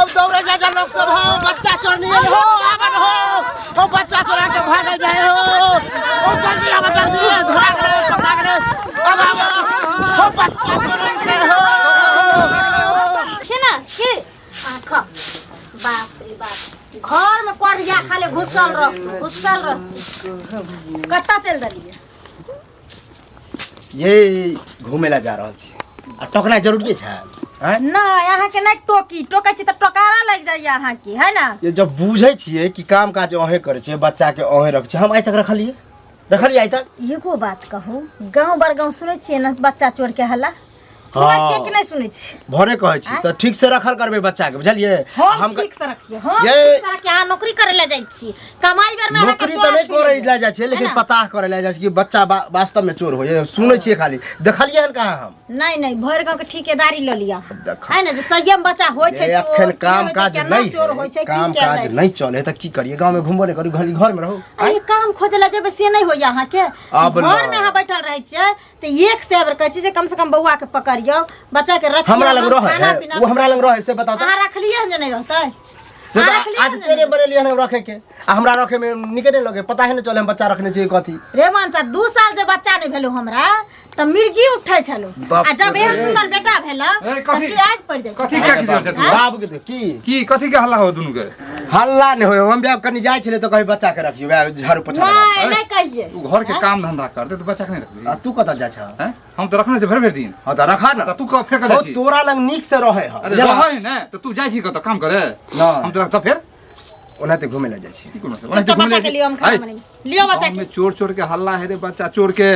हम दौड़े जा जा लोग सब हो बच्चा चोरनी हो आवन हो हो बच्चा चोरा के भागल जाए हो ओ जल्दी आवा जल्दी धरा गेलै पकड़ा गेलै अब आवा हो बच्चा चोरन के हो छै ने की अहाँ खाउ बाप रे बाप घर में करिया खाली घुसल रह घुसल रह कतऽ चलि देलियै ये घूमे ला जा रहल छी आ टोकनाइ जरूरी छै आँय? नहि अहाँके नहि टोकी टोकै छी तऽ टोकारा लागि जाइए अहाँके है ने ये जब बुझै छियै कि काम काज अहें करै छियै बच्चा के अहें रखै छियै हम आइ तक रखलियै रखलियै आइ तक एगो बात कहू गाँव बर गाँव सुनै छियै ने बच्चा चोर के हल्ला सुनै छियै कि नहि सुनै छियै भरे कहै छी तऽ ठीक से रखल करबै बच्चा के बुझलियै हम ठीक से रखिए हम ये ठीक से रखिए अहाँ नौकरी करे ला जाइ छी कमाई बेर में अहाँके नौकरी तऽ चोरा नहि छुनि करै लेत। लए जाइ छियै लेकिन है ना? पता करै लए जाइ छै कि बच्चा वास्तव में चोर होइए सुनै छियै खाली देखलियै हन कहाँ हम नहीं नहीं भरि गाँव के ठेकेदारी लऽ लिअ अहाँ। देख है ना जे सहिए में बच्चा होइ छै ये चोर, अखन की काम होइ छै, काज केना नहीं चोर है होइ छै की काम कयल काज जाइ छै। नहीं चले तऽ की करिए गाँव में घूमबो नहीं करू खाली घर में रहू आ ई काम खोजे ला जेबै से नहि होइए अहाँके आब घर ना। में अहाँ बैठल रहै छियै तऽ एक से बेर कहै छी जे कम से कम बौआ के पकड़ियौ बच्चा के रखियौ हमरा लग हम रहे खाना है पीना वो हमरा लग रहे से बताओ तो अहाँ रखलियै हन जे नहि रहतै से अहाँ तऽ रखलियै आज हन जे तेरे नहि बनेलियै हन रखे के आ हमरा रखे में निके नहीं लगे पता है नहीं चले हम बच्चा रखने छियै कथी रे मान साहब 2 साल जे बच्चा नहि भेलो हमरा तऽ मिर्गी उठै छलो बाप आ जब रे। एहन सुंदर बेटा भेल ए, तऽ कथी? की आगि पड़ि जाइ छै कथी क्या की छै तू बाबू के की की कथी के हल्ला हो दुनू के हल्ला नहीं होय हम ब्याह कनी जाइ छलै तऽ कही बच्चा के रखियो वएह झाड़ू पोछा लगा नहि नहि कहिए तू घर के काम धंधा करते तो बच्चा के नहीं रखबी आ तू कतऽ जाइ छह हैं हम तो रखने छै भरि भरि दिन हँ तऽ रखा ना तऽ तू कब फेर ओ जाइ छी तोरा लग नीक से रहे हँ अरे रहै ने तऽ तू जाइ छी कतऽ काम करे नहि। हम तो रखता फेर ओनाहिते घूमे लए जाइ छी की कोनो चल तो बच्चा के लियो हम खाना बनेबै लियो बच्चा गाँव के में चोर चोर के हल्ला है रे बच्चा चोर के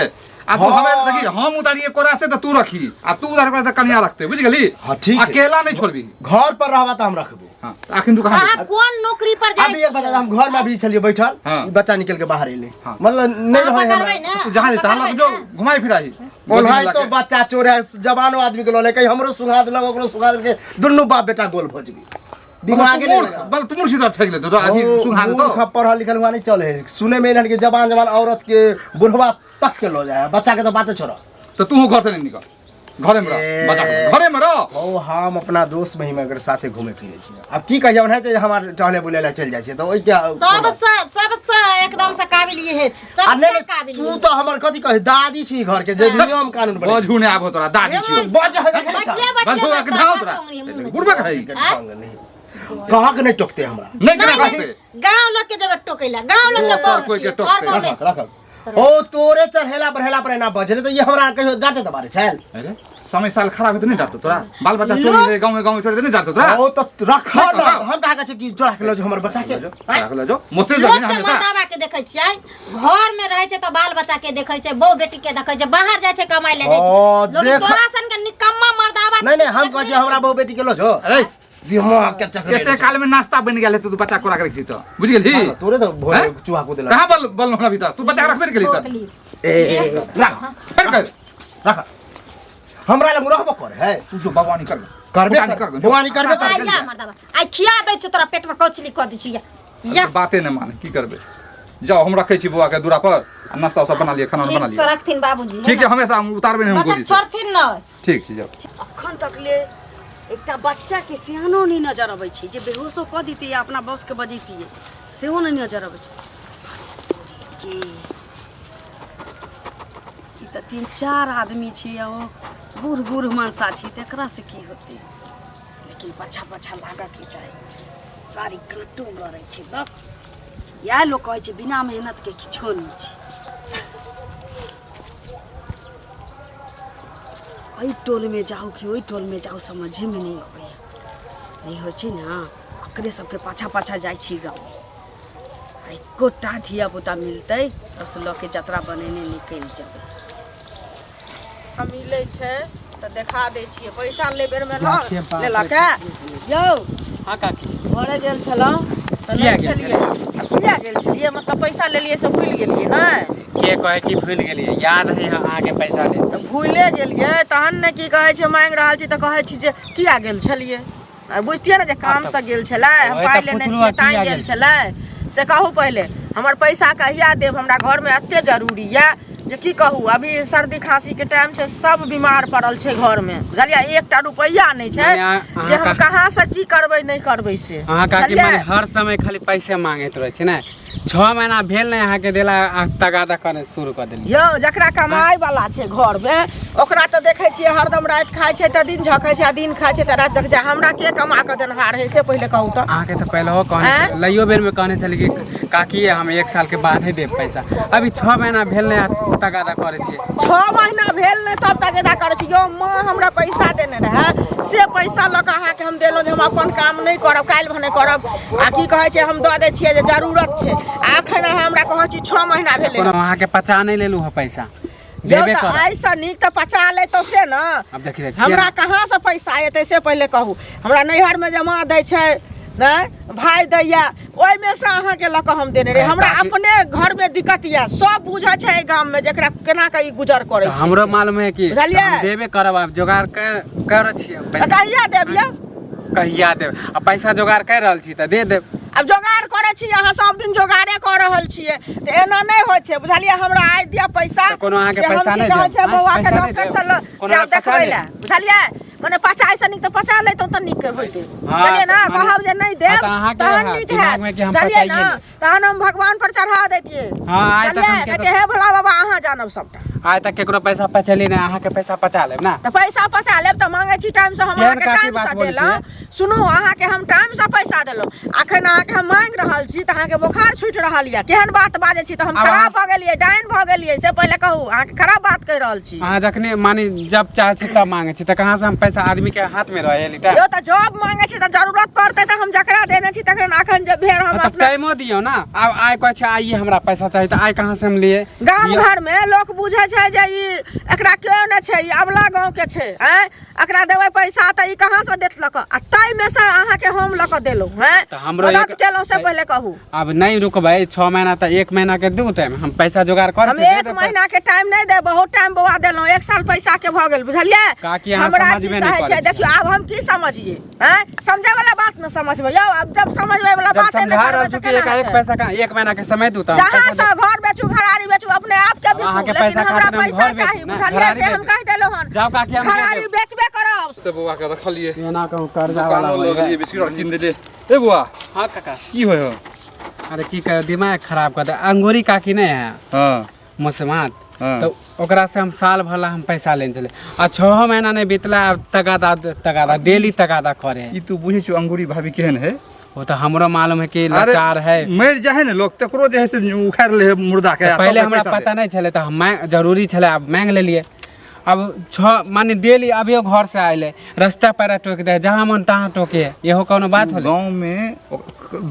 आ तू हाँ। हमें देखी हम उतारिए कोरा से तो तू रखी आ तू उतार कोरा से कन्या रखते बुझ गेली हाँ, ठीक है। अकेला नहीं छोड़बी घर पर रहबा तऽ हम रखबो हां तो अखन तू कहां अहाँ कोन नौकरी पर जाइ अभी एक बता हम घर में अभी छलिए बैठल हाँ। ई बच्चा निकल के बाहर एले हाँ। मतलब नहीं अहाँ रहे हमरा पकड़बै ने तू जहां जहां लग जो घुमाई फिराई ओनाहि तो बच्चा चोर है जवानो आदमी के लऽ ले कहीं हमरो सुंघा देलक ओकरो सुंघा देलक दुनू बाप बेटा गोल भऽ जेबै दिमागे नहीं मूर्ख बल तू मूर्ख सीधा ठेक ले तो अभी सुंघा दे तो मूर्ख पढ़ल लिखल हुआ नहीं चले है सुने में एलन कि जवान जवान औरत के बुढ़वा तक के लो जाए बच्चा के तो बातें छोड़ो तो तू घर से नहीं निकल घरे में रह बच्चा के घरे में रह ओ हम अपना दोस्त महिमा के साथे घूमे फिरे छी अब की कहियो ओनाहिते हमार टहले बुले ला चल जाइ छी तऽ ओइ के सब से सबसे एकदम से काबिल इहे छै आ सबसे नहीं काबिल तू तो हमर कथी कहे दादी छी घर के जे नियम कानून बने बजू ने आबो तोरा दादी छियो बज है बैठले बैठले बजू के धाव तोरा बुढ़बा खाई कहाँ के नहीं टोकते हमरा नहीं केना करते गांव लोग के जब टोकैला गांव लोग के दोसर बहुत कोई के छियै, टोकतै। घर बहुत रख रख ओ तोरे चढ़ेला बढ़ेला पर एना बजले तो ये हमरा कहियो डांटे दबारे छल अरे समय साल खराब है तो नहीं डांटतो तोरा बाल बच्चा चोरी है गांव में गांव में चोरी नहीं डांटतो तोरा ओ तो रख नहीं, ना रख। हम कहा कहै छी कि चोरा के लऽ जो हमर बच्चा के राख ले जो मोसे लोग जाबी ना के हमेशा मर्दाबा के देखै छियै घर में रहै छै तऽ बाल बच्चा के देखै छै बहु बेटी के देखै छै बाहर जाइ छै कमाइ ले जाइ ओ, छै लोग देख- तोरा सन के निकम्मा मर्दाबा नहीं नहीं हम कहै छी हमरा बहु बेटी के लऽ जो अरे दिमाग के चक्कर एते काल में नाश्ता बन गेल है तो तू बच्चा कोरा के रखी तो बुझ गेली तोरे तो भोरे हैं? चूहा को देलक कहां बल बल होना भीतर तू बच्चा के रखबे नहीं केली ठोक तो ली। ए ए, ए, रख फिर कर रख हमरा लग रहबो कर है तू जो बागवानी कर करबे बागवानी कर कर बागवानी करबे आ कर या मर्दाबा आइ खिया दै छियौ तोरा पेट में कौचली कऽ दै छियौ या या बाते नहीं माने की करबे जाओ हम रखे छी बौआ के दूरा पर आ नाश्ता सब बना लिया खाना बना ठीक से लिया रखथिन बाबूजी ठीक है हमेशा हम उतारबे नहीं हम बच्चा गोदी से छोड़थिन न ठीक छै जाओ अखन तक ले एकटा बच्चाके सियानो नहि नजर अबै छै जे बेहोशो कऽ दितियै या अपना बॉसके बजैतियै सेहो नहि नजर अबै छै के ई तऽ तीन चारि आदमी छै आ ओ बूढ़ बूढ़ मनसा छै तऽ एकरासँ की होतै लेकिन पाछा पाछा लागऽके चाही सारी काँटो गड़ै छै बस इएह लोक कहै छै बिना मेहनतके किछो नहि छै एहि टोलमे जाउ कि ओहि टोलमे जाउ समझेमे नहि अबैए नहि होइ छै ने ओकरे सबके पाछाँ पाछाँ जाइ छी गाँव आ एकोटा धियापुता मिलतै बस लऽ के जतरा बनेने निकलि जेबै मिलै छै तऽ देखा दै छियै पैसा लै बेरमे लऽ लेलक ए यौ हाँ काकी घरे गेल छलहुँ तऽ किया नहि गेल छलियै किया गेल छलियै मतलब पैसा लेलियै से भूलि गेलियै नहि के कहे कि भूलि गेलियै याद है अहाँके पैसा ले तऽ भूले गेलियै तहन ने की कहै छै मांगि रहल छी तऽ कहै छी जे किया गेल छलियै आ बुझतियै ने जे कामसँ गेल छलै हम ओहे पाइ तऽ लेने पुछलहुँ छियै हँ, ताँइ किया गेल गेल छलै से कहू पहिले हमर पैसा कहिया देब हमरा घरमे एते जरूरी यऽ जे की कहू, अभी सर्दी खांसी के टाइम छै, सब बीमार पड़ल छै घर में, बुझलियै? एकटा रुपैआ नहि छै मने अहाँ जे हम कहाँ से की करबै नहि करबै से। अहाँ काकी बुझलियै? मने हर समय खाली पैसे मांगैत रहै छै ने। 6 महीना भेल नहि अहाँके देला आ तगादा करे शुरू कऽ देलियै। यौ, जकरा कमाइ वाला छै घर में, ओकरा तऽ देखै छियै हरदम राति खाइ छै तऽ दिन झकै छै, आ दिन खाइ छै तऽ राति झकै छै। हमरा के कमा कऽ देनहार है से पहिले कहू तऽ। अहाँके तऽ पहिलहो कहने आँय? लइयो बेरमे कहने छलियै कि काकी हम 1 सालके बाद ही देब पैसा। अभी 6 महीना भेल नहि आ तगादा करै छियै। 6 महीना भेल नहि तब तगेदा करै छी? यौ, माँ हमरा पैसा देने रहए, से पैसा लऽ कऽ अहाँके हम देलहुँ जे हम अपन काम नहि करब, काल्हि भने करब, आ की कहै छै, हम दऽ दै छियै जे जरूरत छै, आ एखन अहाँ हमरा कहै छी 6 महीना भेलै। कोनो अहाँके पचा नहि लेलहुँ हँ, पैसा यौ देबे तऽ करब। एहिसँ नीक तऽ पचा लेतौ से ने। आब देखी देखी, हमरा कहाँसँ पैसा एतै से पहिले कहू। हमरा नैहरमे जमा दै छै नहि, भाय दैया, ओहिमे से अहाँके लऽ कऽ हम देने रही। अरे हमरा काकी- अपने घरमे दिक्कत यऽ, सब बुझै छै एहि गाममे जेकरा केना कऽ ई गुजर करै तऽ छै हमरो से। मालूम है कि बुझलियै? हम देबे करब। आब जोगाड़ कर करै छियै तऽ पैसा। कहिया देब यौ? कहिया देब? आ पैसा जोगाड़ कर रहल छी तऽ दे देब। आब जोगाड़ करै छी अहाँ, सब दिन जोगाड़े कऽ रहल छियै, तऽ एना नहि होइ छै, बुझलियै? हमरा आइ दिअ पैसा तऽ कोनो अहाँके जे हम पैसा की नहि कहै देब? छै, आँय, बौआके पैसा नहि डॉक्टर देब? से लऽ कोनो जायब पचा देखबै लेब? लए, बुझलियै? मने पचाइ से नीक तऽ पचा लैतहुँ तऽ नीक होइतै, हाँ, बुझलियै ने? मने- कहब जे नहि हाँ, देब तऽ अहाँके तहन हाँ, नीक दिमागमे हैत, कि हम बुझलियै ने? पचाइए लेब। तहन हम भगवान पर चढ़ा दैतियै, हाँ, आइ तक हम बुझलियै? केकरो- कहतियै हे भोला बाबा, अहाँ जानब सबटा। आइ तक केकरो पैसा पचेली नहि, अहाँके पैसा पचा लेब ना? तऽ पैसा पचा लेब तऽ मांगै छी टाइमसँ, हम केहन अहाँके काकी टाइमसँ बात बोलै देलहुँ। सुनू, अहाँके हम टाइमसँ पैसा देलहुँ, अखन अहाँके हम मांगि रहल छी तऽ अहाँके बोखार छूटि रहल यऽ। केहन बात बाजै छी? तऽ हम आब खराब अहाँ- भऽ गेलियै, डाइन भऽ गेलियै से पहिले कहू? अहाँके खराब बात कहि रहल छी। अहाँ जखने माने जब चाहै छी तब मांगै छी, तऽ कहाँ से हम पैसा? आदमी के हाथ में रहे लीटा। यौ, तऽ जॉब मांगै छी तऽ जरूरत पड़तै तऽ हम जकरा देने छी तकरा अखन जे भेल हम तऽ अपना टाइमो दियौ ना। आब आइ कहै छै आइए हमरा पैसा चाही, तऽ आइ कहाँ से हम लिए? गाम दियौ। घर में लोक बुझै छै जे ई एकरा केओ नहि छै, ई अबला गाँव के छै, आँय, एकरा देबै पैसा तऽ ई कहाँ से देत लऽ कऽ? आ ताहिमे से अहाँके हम लऽ कऽ देलहुँ हैं, तऽ हमरो मदद एक- केलहुँ से पहिले कहू। आब नहीं रुकबै 6 महीना तऽ 1 महीना के दू टाइम हम पैसा जोगाड़ कर हम 1 महीना के टाइम नहीं दे, बहुत टाइम बौआ देलहुँ, 1 साल पैसा के भऽ गेल, बुझलियै? काकी, अहाँ हमरा की समझबे नहि कहै छै करै छियै। देखियौ, आब हम की समझियै? हैं, समझै वाला बात न समझबै यौ। आब जब समझबै वाला जब बात नहि समझा करबै रहल तऽ छी कि केना एकाएक हेतै? पैसा कहाँ, 1 महीना के समय दू तऽ हम जहाँ पैसा से घर बेचू, घरारी बेचू, अपने आप के अब बिकू, अहाँके लेकिन पैसा हमरा खातिर हम पैसा घर बेचू, चाही, ना, बुझलियै? घरारी से हम बेचू। कहि देलहुँ हन, जाउ काकी, हम दे घरारी देब। बेचबे करब। से बौआ के रखलियै। एना कहूँ कर्जा वाला दुकानो हो लऽ गेलियै, बिस्कुट आर कीन देलियै। ए बौआ। हाँ काका। की होइ हो? अरे की कह, दिमाग खराब कर दे। अंगूरी काकी नहीं है? हाँ। मुसमात। हाँ। तो ओकरा से हम साल भर ला हम पैसा लेने चले आ 6 महीना नहीं बीतला, आब तगादा तगादा डेली तगादा करे। ई तू बुझै छौ अंगूरी भाभी केहन है? वो तो हमरो मालूम है कि अरे, लाचार है। मरि जाए ने लोग तकरो जे है से उखाड़ि ले है मुर्दा के, तऽ आ तब पहिले ओइ हमरा पैसा दे। पता नहीं छलै तऽ हम जरूरी छलै, आब मांगि लेलियै। अब 6 माने डेली अभियो घर से आयल रास्ता पैरा टोकि दे, जहाँ मन तहाँ टोके, इहो कोनो बात होलै? गाँव में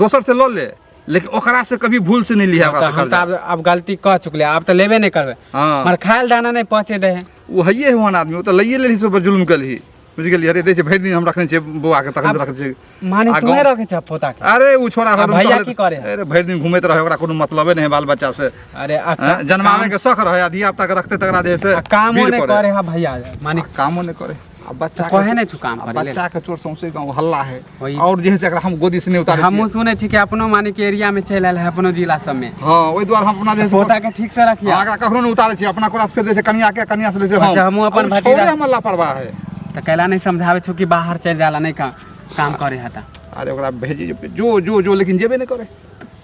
दोसर से लऽ ले, लेकिन ओकरा से कभी भूल से नहीं लिया तऽ हम तऽ आब गलती कऽ चुकलियै, आब तऽ लेबे नहि करबै। हाँ। मगर खायल दाना नहि पहुँचे दे है। ओ हइए ओहन आदमी, ओ तऽ लइए लेलही से जुल्म केलही, बुझि गेलियै? अरे दै छै, भरि दिन हम रखने छियै बौआ के, तखन से रखने छियै। माने आ तूहे गाँव- रखे छ पोता के? अरे ओ छोड़ा आ हरदम भैया टहलैत- की करे? अरे भरि दिन घूमैत रहे, ओकरा कोनो मतलबे नहि है बाल बच्चा से। अरे आ हैं? जन्मावे के शौक रहे आ धिया पुता के रखते तकरा जे है से आ कामो भीड़ नहि पड़े। करे है भैया, माने कामो नहि करे। आ बच्चा के- कहे नहि छु काम आ करे लेल। बच्चा के चोर सौंसे गाँव हल्ला है। वही। और जे है से एकरा हम गोदी से नहीं उतारे हमहूँ छियै। सुनै छी कि अपनो माने के एरिया में चलि आयल है अपनो जिला सब में। हाँ, ओहि दुआरे हम अपना जे है से पोता के ठीक से रखिए। हाँ, एकरा कखनो नहि उतारै छियै, अपना कोरा से फेर दै छै कनिया के, कनिया से लै छै हम। अच्छा, हमहूँ अपन आ ओ भतीजा- छौड़े हमर लापरवाह है। तऽ कैला नहि समझाबै छौ कि बाहर चलि जाला, नहि काम काम करे हता? अरे ओकरा भेजी जो जो जो, लेकिन जेबे नहि करे।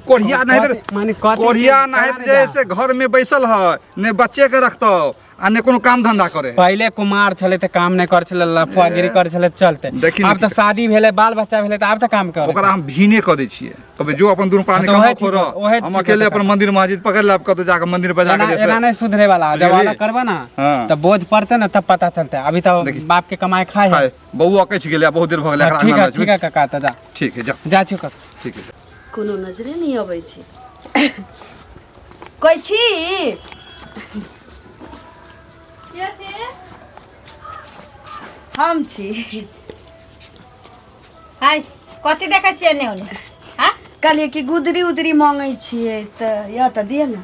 कोढ़िया नहीं माने कथी कोढ़िया के- नहीं कहाँ जे जा? से घर में बैसल है, ने बच्चे के रखतो आ ने कोनो काम धंधा करे। पहिले कुमार छलै तऽ काम नहि करै छलै, लफुआगिरी करै छलै चलते। देखी ने आब तऽ शादी भेलै, बाल बच्चा भेलै, तऽ आब तऽ काम करे। ओकरा हम भीने कऽ दै छियै, कहबै जो अपन दुनू प्राणी तऽ ओहे कमाओ ठीक खोरो, ओहे हम ठीक अकेले होतै। अपन मंदिर मस्जिद पकड़ लेब, कतौ जाके मंदिर पर जाके एना जे से- एना नहि सुधरे वाला। जब बुझलियै? अलग करबै ना हाँ। तऽ बोझ पड़तै ने तब पता चलतै। अभी तऽ देखी। बाप के कमाई खाए है। हाय, बौआ अकछि गेलै, बहुत देर भऽ गेलै हाँ, एकरा ठीक अंगना है मे। ठीक है काका, तऽ जा। ठीक है, जा। जा छी काका। ठीक है। कोनो नजरे नहि अबै छै। कहै छी हम छी। हाय, कथी देखै छियै एने ओने? हाँ? कहलियै कि गुदरी उदरी मांगै छियै तऽ यऽ तऽ दिअ ने।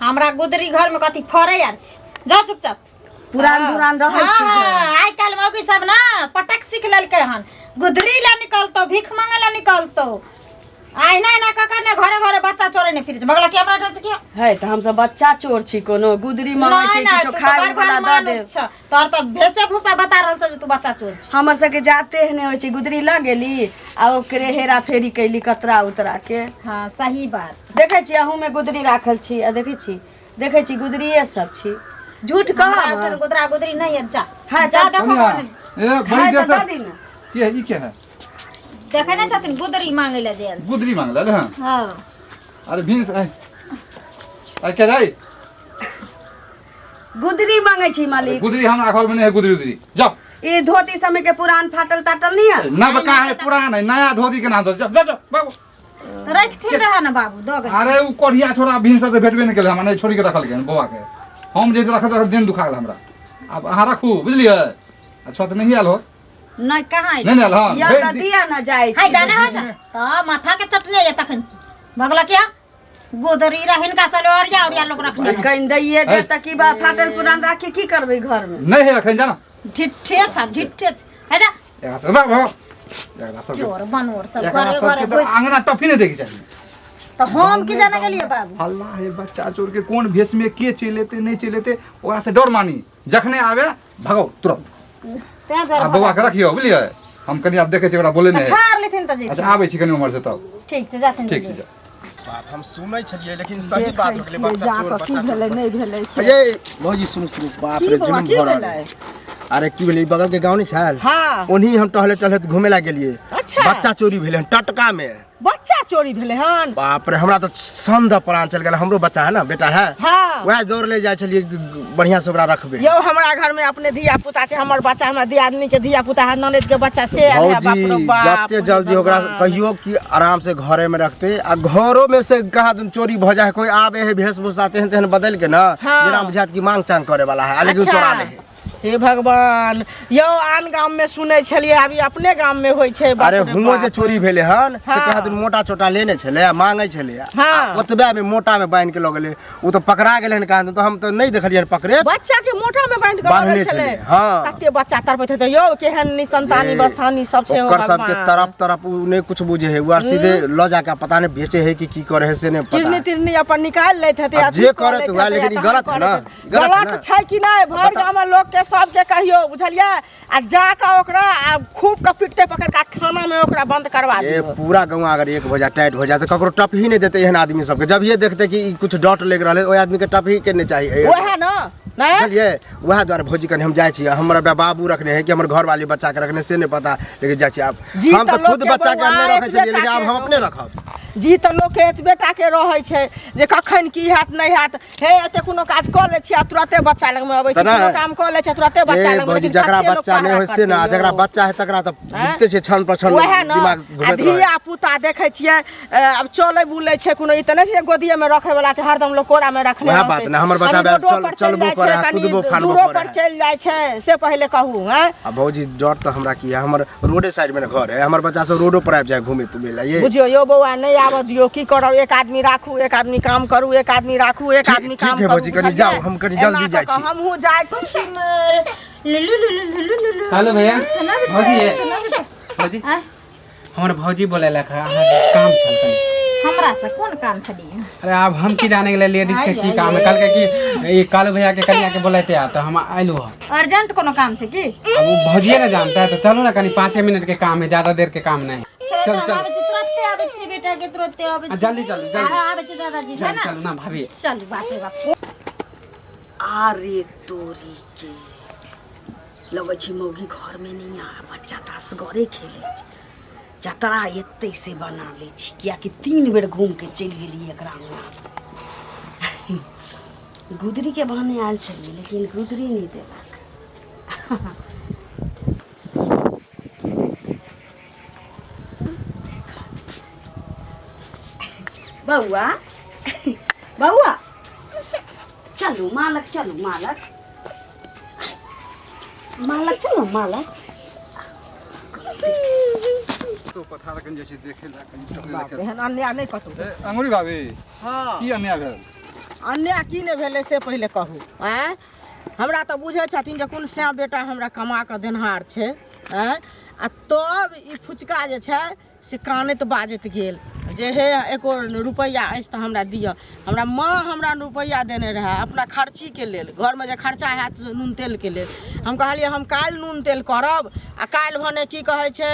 हमरा गुदरी घर में कथी फड़ै आर छै? जा चुपचाप। पुरान पुरान रहै छै घर। हाँ, आइ काल्हि मौगी सब ना पटक सीख लेलकै हन, गुदरी ला निकलतौ, भीख मांगे ला निकलतौ। आइ नहि नहि कका ने घरे घरे बच्चा चोरे ने फिरे छै बगला के हमरा ठाम से किया है तऽ हमसब बच्चा चोर छी कोनो गुदरी मांगै नहीं छी नहीं किछो तू खाय तो वाला बड़ दऽ देब मानुस छ तोहर तऽ भेसे भूसा बता रहल छ जे तू बच्चा चोर छ हमर सबके जाते नहि होइ छै गुदरी लऽ गेली आ ओकरे हेरा फेरी कैली कतरा उतरा के हाँ सही बात देखै छी अहूँ में गुदरी राखल छी आ देखै छी देखै छी गुदरिये सब छी झूठ हमरा कहब ओठन गुदरा गुदरी नहीं है जा हाँ, जा जा। देखो कनिया कौन ए बड़ी है देर तऽ दऽ से दी ने की है ई के है देखे नहीं छथिन गुदरी मांगे ले जेल गुदरी मांगल है हाँ हाँ अरे भींस आइ आइ के जाई गुदरी मांगै छी मालिक गुदरी हमरा घर में नहीं है गुदरी उदरी जाओ ई धोती समय के पुरान फाटल ताटल नहीं है ना बका है पुरान है नया धोती के ना दो जाओ जाओ जाओ, बाबू तो रखथिन रहे ना बाबू दो गए अरे उ कोढ़िया छोड़ा भींस से भेटबे नहीं केले हमरा नहीं छोड़ी के रखल के बौआ के हम जे रखत रखत दिन दुखा गेल हमरा अब अहाँ रखू बुझलियै अच्छा तऽ नहीं आयल हो नहीं कहाँ नहीं नहीं आयल हाँ या भेज तऽ दी- दिया ना जाइ हाय जाने हो जा तो माथा के चटने ये तखन से भगला क्या गोदरी रहिन का चलो और या और या लोग रखने कनि दैये दे तऽ की बा फाटल पुरान राखी की करबै घर में नहीं है अखन जाना ढिठे छ ढिठे छ है जा एकरा सब बाबू एकरा सबके चोर बनोर सब एकरा घरे सबके घरे तऽ घुस आंगना टफी नहीं देके चाही तो हम की जाने गेलिए बाबू हल्ला है बच्चा चोर के कोन भेष में के चलि एतै नहि चलि एतै ओकरा से डर मानी जखने आवे भगाओ तुरंत तें आ दुआरे बौआ के रखियौ बुझलियै हम कनि आब देखै छियै ओकरा बोले नहि खार लेथिन तऽ अच्छा आबै छी कनि उम्हर से तब ठीक छै जाथिन ठीक छै जा। बाप हम सुनै छलियै लेकिन सही बात हो गेलै बच्चा चोर की बच्चा भेलै चोर नहि भेलै से। अजय भौजी सुनू सुनू बाप की रे बौआ जुलुम की भऽ रहल भेलै है। अरे की भेलै ई बगल के गाँव नहि छल हाँ ओनही हम टहले टहले घूमे ला गेलियै अच्छा। बच्चा चोरी भेलै हन टटका में बच्चा चोरी भेलै हन बाप रे हमरा तऽ संद प्राण चल गेल हमरो बच्चा है ना बेटा है हाँ वएह दौड़ ले जाइ छलियै बढ़िया से ओकरा रखबै यौ हमरा घर में अपने धिया पुता छै हमर बच्चा हमर दियादनी के धिया पुता है ननद के बच्चा से आयल है बाप रे भौजी बाप जते जल्दी ओकरा भगवान। कहियो कि आराम से घरे में रखते आ घरो में से कहाँ दिन चोरी भऽ जाइ है कोई आबे है वेशभूषा तेहन तेहन बदल के ना हाँ। जेना बुझायत कि मांग चांग करे वाला है आ लेकिन अच्छा। चोरा ले है हे भगवान यौ आन गाम में सुनै छलियै अभी अपने गाम में होइ छै बाप अरे रे हुओं जे बाप। चोरी भेलै हन से हाँ। कहाँ दिन मोटा चोटा लेने छलै आ मांगै छलै आ हाँ। ओतबे में मोटा में बान्हि के लऽ गेलै ओ तऽ पकड़ा गेलै हन कहाँ दिन तऽ हम तऽ नहि देखलियै हन पकड़े बच्चा के मोटा में बांधि के लऽ बान्हने गेल छलै छलै, हाँ। कते बच्चा तड़पैत हेतै यौ केहन निसंतानी बथानी सब छै ओकर सबके तरफ तरफ उ नहि कुछ बुझे है उ आर सीधे लऽ जाके पता नहि बेचे है कि की करे है से नहि पता किरनी तिरनी अपन निकालि लैत हेतै आब अथी जे कऽ करत लैत वएह, हेतै, लेकिन ई तहन गलत है ना, करैत हेतै। गलत है गलत ना। छै कि नहि भरि गाम में लोक के सबके कहियो बुझलियै आ जाके ओकरा आ खूब के पिटते पकड़ के आ थाना में ओकरा बंद करवा ए दियौ पूरा गाँव अगर एक हो जाए टाइट हो जाए तऽ ककरो टप ही नहि देतै एहन आदमी सबके जब ये देखते कि ई कुछ डॉट लागि रहल है ओहि आदमी के टप ही के नहि चाही ए, वएह ना नहि बुझलियै वएह दुआरे भौजी कनि हम जाइ छी हमर बाबू रखने है कि हमर घरवाली बच्चा के रखने से नहि पता लेकिन जाइ छी आब जी हम तऽ तऽ खुद लोकके बच्चा के बौआ नहि रखै एक छलियै लेकिन आब बेटाके हम अपने रखब जी तऽ लोकके एतबे टाके रहै छै जे कखन की हैत नहि हैत हे एते कोनो काज कऽ लै छी आ तुरते बच्चा लगमे अबै छै तऽ नहि। कोनो काम कऽ लै छै तुरते बच्चा ए लगमे भौजी लेकिन जकरा कते लोक बच्चा नहि पहरा होइ से ने आ करतै जकरा यौ? बच्चा है तकरा तऽ बुझिते छै क्षण पर क्षण वएह ने दिमाग आ घुमैत रहै धिया पुता देखै छियै आब चलै बुलै छै कोनो ई तऽ नहि छै जे गोदिएमे रखै वला छै हरदम लोक कोरामे रखने वएह रहतै। बात ने, हमर बच्चा कनि रोडो चल- पर चलि चलबो जाइ करै छै, है, कनि कुदबो फानबो दूरो करै पर है। चलि जाइ छै से पहिले कहू हैं आ भौजी डर तऽ हमरा की है हमर रोडे साइड में ने घर है हमर बच्चा सब रोडो पर आबि जाए घूमे तुमे ला ये बुझियौ यौ बौआ नहि आबऽ दियौ की करब एक आदमी राखू एक आदमी काम करू एक आदमी राखू एक ठीक- आदमी ठीक काम है करू भौजी, कनि बुझलियै? जाउ, हम कनि जल्दी एना जाइ कऽ छी। हमहूँ जाइ छी हेलो भैया भौजी ये भौजी हमर भौजी बोलेलक है अहाँके काम छल कनि हमरा से कोन काम छलियै अरे आब हम की जाने गेलै लेडीज के की काम है कहलकै कि ई कालू भैया के कनिया के बोलेते आ तऽ हम आयलू हँ अर्जेंट कोनो काम छै की अब वो भौजिए ना जानता है तो चलो ना कनी 5 मिनट के काम है ज्यादा देर के काम नहीं चलो चलो आबै छी तुरते आबै छी बेटा के तुरते आबै आ, छी जल्दी चलू जल्दी आबै छी दादाजी है चलू ना चलू ना भाभी चलू बाप रे बाप अरे तोरी के लगै छै मौगी घरमे नहि आ बच्चा तऽ असगरे खेलै छै जतरा एतै से बना लै छी किएकि 3 बेर घूमि कऽ चलि गेलियै एकरा अङ्गनासँ गुदरीके बहाने आयल छलियै लेकिन गुदरी नहि देलक बौआ बौआ चलू मालक चलू मालक मालक चलू मालक तो पथार कनि जाइ छी देखै लए कनि टहलै लए एहन अन्याय नहि कतहु ए, अंगुरी भाभी हँ की अन्याय भेल अन्याय की नहि भेलै से पहिले कहू आँय हमरा तऽ बुझै छथिन जे कोन सैं बेटा हमरा कमा कऽ देनहार छै आँय आ तब ई फुचका जे छै से कानैत बाजैत गेल जे हे एको रुपैआ अछि तऽ हमरा दिअ हमरा माँ हमरा रुपैआ देने रहए अपना खर्चीके लेल घरमे जे खर्चा हैत से नून तेलके लेल हम कहलियै हम काल्हि नून तेल करब आ काल्हि भने की कहै छै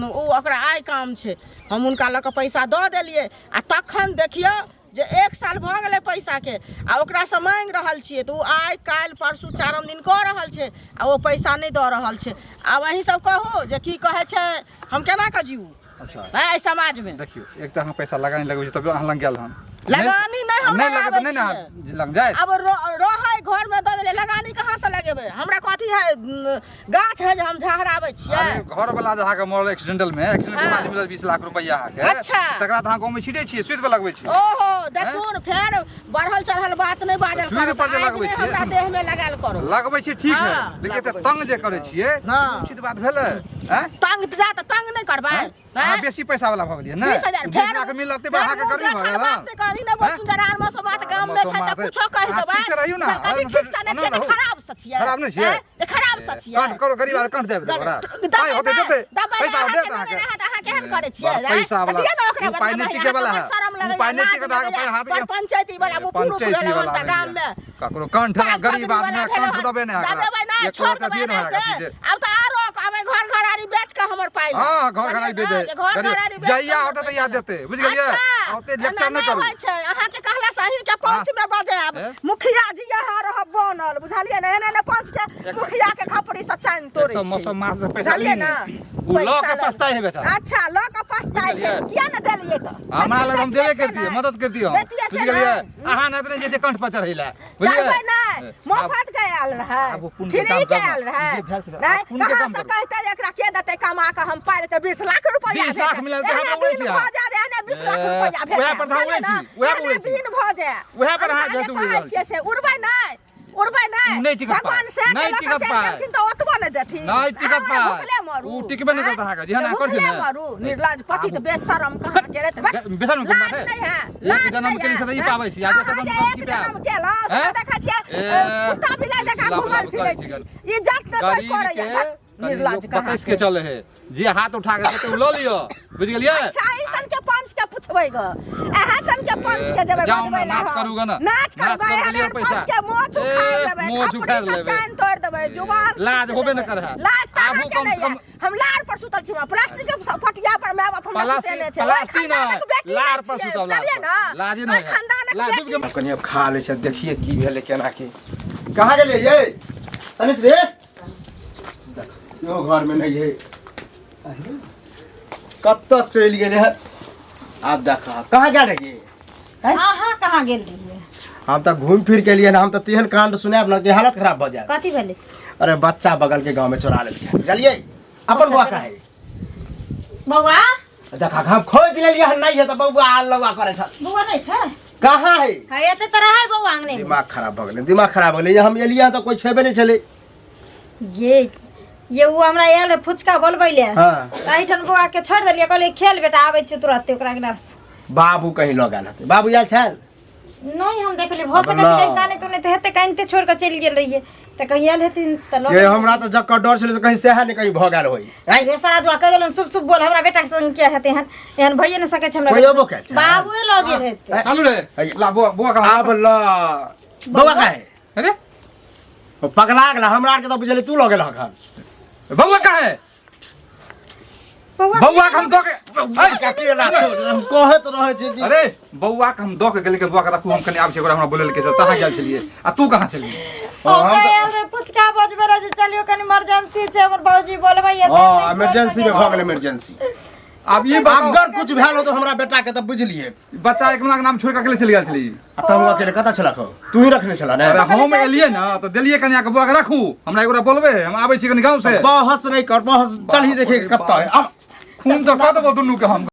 ओ ओकरा आइ काम छै हम हुनका लऽ कऽ पैसा दऽ देलियै आ तखन देखियौ जे एक साल भऽ गेलै पैसाके आ ओकरासँ माँगि रहल छियै तऽ ओ आइ काल्हि परसू चारम दिन कऽ रहल छै आ ओ पैसा नहि दऽ रहल छै आब अहीं सब कहू जे की कहै छै हम केना कऽ जीउ अच्छा एहि समाजमे देखियौ एक तऽ अहाँ पैसा लगानी लगबै छी तब अहाँ लग गेल हन लगानी नहि हम नहि लगत लगाबै नहि ने अहाँ छियै। लग जायत आब रहै घरमे दऽ देलियै लगानी कहाँसँ लगेबै हमरा कथी है गाछ है जे हम झहराबै छियै अरे घर वाला जे अहाँके मरल एक्सीडेंटल में एक्सीडेंट के हाँ। बाद मिलल 20 लाख रुपया अहाँके अच्छा। तकरा तऽ अहाँ गाँव में छिटै छियै सुति पर लगबै छियै ओहो देखून फेर बढ़ल चढ़ल बात नहि बाजल सुइ करू पर जे आगि लगबै नहि छियै। हमरा देह में लगायल करू लगबै छियै ठीक है हाँ, लेकिन एते लगबै तंग जे करै छियै हाँ। उचित बात भेलै हैं तंग जा तऽ तंग नहि करबै हैं? अहाँ बेसी पैसा वाला भऽ गेलियै ने 20,000 20 लाख मिलल ते अहाँके गर्मी भऽ गेल बात नहि करी ने हैं? बोल जरा मसोमात गाम में छै तऽ कुछो कहि अहाँ देबै ठीक से रहियौ ने, कथी आराम ठीक से नहि से छियै तऽ रहू। खराब से छियै खराब नहि छियै? हैं? जे खराब से छियै कंठ करो गरीब आर कंठ देब ओकरा पाइ होतै देतै पैसा देत अहाँके अहाँ केहन करै छियै बड़ पैसा वाला दिअ ने ओकरा ओ पाइ नहि टिके वाला है ओ पाइ नहि टिकत अहाँके पाइ हाथ बड़ पंचायती वाला मुँह पुरुख पंचायती भेल वाला हन तऽ गाम में ककरो कंठ गरीब आदमी कंठ देबै नहि अहाँके दबेबै नहि एक छोड़ रत्ती देबै दियौ ने अहाँके नहि सीधे। आब तऽ आरो आब घर घरारी बेच कऽ हमर पाइ लेब। हाँ, घर घरारी बेच बुझलियै ने? जे घर गरीब- घरारी बेच कऽ जहिया हमर होतै पैसा तहिया लेब। देतै, बुझि गेलियै? अच्छा, ओते लेक्चर एना नहि करू। होइ छै अहाँके कहला से अहींके पंच में बजायब ए? मुखिया जी यहाँ रहब बनल बुझलियै ने एना एना पंच के मुखिया के खपड़ी से चानि तोड़ै एक तऽ छै मौसम मार से पैसा बुझलियै ली ने ओ लऽ के पैसा पछताइ है बेचारा अच्छा लऽ कऽ पछताइ छै बुझलियै? किया ने देलियै तऽ हमरा लग हम देबे देतियै से करतियै ने। मदद करतियै हम देतियै से बुझि गेलियै ने। अहाँ नहि तऽ जे कंठ पर चढ़ै लए बुझलियै चढ़बै नहि मोफत के आयल रहै आब ओ पुण्य के फ्री काम के करना। आयल रहै जे भेल से नहि आब पुण्य के कहाँ काम से करू। कहते जे एकरा के देतै कमा कऽ हम पाइ देतै 20 लाख रुपया 20 लाख मिलल तऽ एहने हमरा उड़ै दिन छी भऽ अहाँ। जाय एहने 20 लाख ए, रुपया भेटै उएह पर तऽ हम उड़ै छी, उएह पर उड़ै छी। दिन भऽ जाय उएह पर अहाँ हम जैसे जे उड़ि कहै रहल छियै से उड़बै नहि उड़बै नहि नहि टिकत भगवान पाइ। से नहि लऽ कऽ टिकत चलि पाइ। गेलखिन तऽ ओतबो नहि देथिन नहि टिकत अहाँ पाइ। भुखले मरू ओ टिकबे नहि करत अहाँके, जेहन अहाँ भुखले करथिन ने। मरू निर्लज पति तऽ बेशरम कहाँ गेलै तऽ बेशरम कोन बात लाज है? नहि है एक लाज जन्म नहि के लिए है। से तऽ ई पाबै छी, आ दोसर अहाँ जन्म जे हम की एक पायब? जन्म केलहुँ से हैं? देखै छियै ए, कुत्ता बिलाइ जकाँ लप घुमल लप फिरै करै छी छी। इज्जत नहि कोइ गरीब करैया के धत्, कनि निर्लज लोक कहाँ बकैस के चले है जे हाथ उठा के देतै ओ लऽ लिअ बुझि गेलियै अच्छा ऐसन के पंच के पुछबै ग अहाँ सन के पंच के जेबै जाउ ने, बजबै ला नाच हम। करू ग ने। नाच करू नाच ग करू एहन लिअ एहन पैसा। पंच के मोछ ए, उखाड़ि लेबै मोछ खपड़ी उखाड़ि से लेबै। चानि तोड़ि देबै जुबान लाज खींच होबे ने लेबै। करे है। लाज तऽ आबू अहाँके कम से नहि कम- है हम लार पर सुतल छी प्लास्टिक के फटिया पर माय बाप हमरा प्लास्टिक- सुतेने छै ओहि प्लास्टिक खानदानक नहि, बेटी लार नहि पर छियै, सुतब, लार बुझलियै पर। ने लाजे ओहि नहि है। खानदानक लाज बेटी डूबि गेल। कनि आब खा लै छै देखिए की भेलै केना की कहाँ गेलियै ये सनीश रे देख, इहो घरमे नहि है कतऽ चलि गेलै हन आब देख कहाँ गेल रहियै अहाँ कहाँ गेल रहियै हम तऽ घूमि फिर के एलियै हन हम तऽ तेहन कांड सुनायब ने कि हालत खराब भऽ जायत कथी भेलै से? अरे बच्चा बगल के गाँव में चोरा लेलकै बुझलियै अपन बौआ कहाँ है बौआ देखा हम खोज लेलियै हन नहि है तऽ बौआ लौआ करै छल बौआ नहि छै कहाँ है हाँ एते तऽ रहै बौआ अंगने में। दिमाग खराब भऽ गेलै दिमाग खराब भऽ गेलै हम एलियै हन तऽ कोइ छेबे नहि छलै ये ये ओ हमरा आयल रहे फुचका बोलबै ले हाँ। एहिठाम बौआ के छोड़ि देलियै कहलियै खेल बेटा आबै छियै तुरते ओकरा अंगना से बाबू कहीं लऽ गेल हेतै बाबू आयल छल नहि हम देखलियै भऽ अब सकै छै कहीं ना। काने तुने तऽ हेतै कानिते छोड़ि कऽ चलि गेल रहियै तऽ कहीं आयल हेथिन तऽ लऽ ये हमरा तऽ जकर डर छलै से कहीं सएह ने कहीं भऽ गेल होय आँय? रे सारा दुआ कहि देलहुँ शुभ शुभ बोल हमरा बेटा के संग किया हेतै एहन एहन भइए नहि सकै छै हमरा कोइ बेटा अयबो संग। कयल छै? बाबुए लऽ गेल हेतै चालू रे हैया। ला बौआ बौआ कहाँ आब ल बौआ काहे अरे ओ पगला गेला हमरा आरके तऽ बुझलियै तू लऽ गेल हन बौआ कहाँ है बौआ बौआ के हम दऽ के ऐ, अकेला छोड़ हम कहैत रहै छी कि अरे बौआ के हम दऽ के गेलियै कि बौआ के राखू हम कनि आबै छी ओकरा हमरा बोलै के तहाँ गेल छलियै आ तू कहाँ छलियै हम हम तऽ आयल रहे फुचका बजबे रहे जे चलियो कनि इमरजेंसी छै हमर बाबूजी बोलबै हँ इमरजेंसी में भऽ गेल इमरजेंसी आब ई बताउ अगर कुछ भेल हो तो हमरा बेटा के तऽ बुझलिए बच्चा एक के नाम छोड़ के अकेले चलि गेल छली आ तब हम अकेले कतऽ छलक हो तू ही रखने छला ने अरे हम एलियै ने तऽ देलियै कनिया के बौआ के राखू हमरा एगोरा बोलबै हम आबै छी कनि गाँव से बहस नहीं कर बहस चल ही देखे कतऽ है अब खून तऽ कऽ देबो दुनू के हम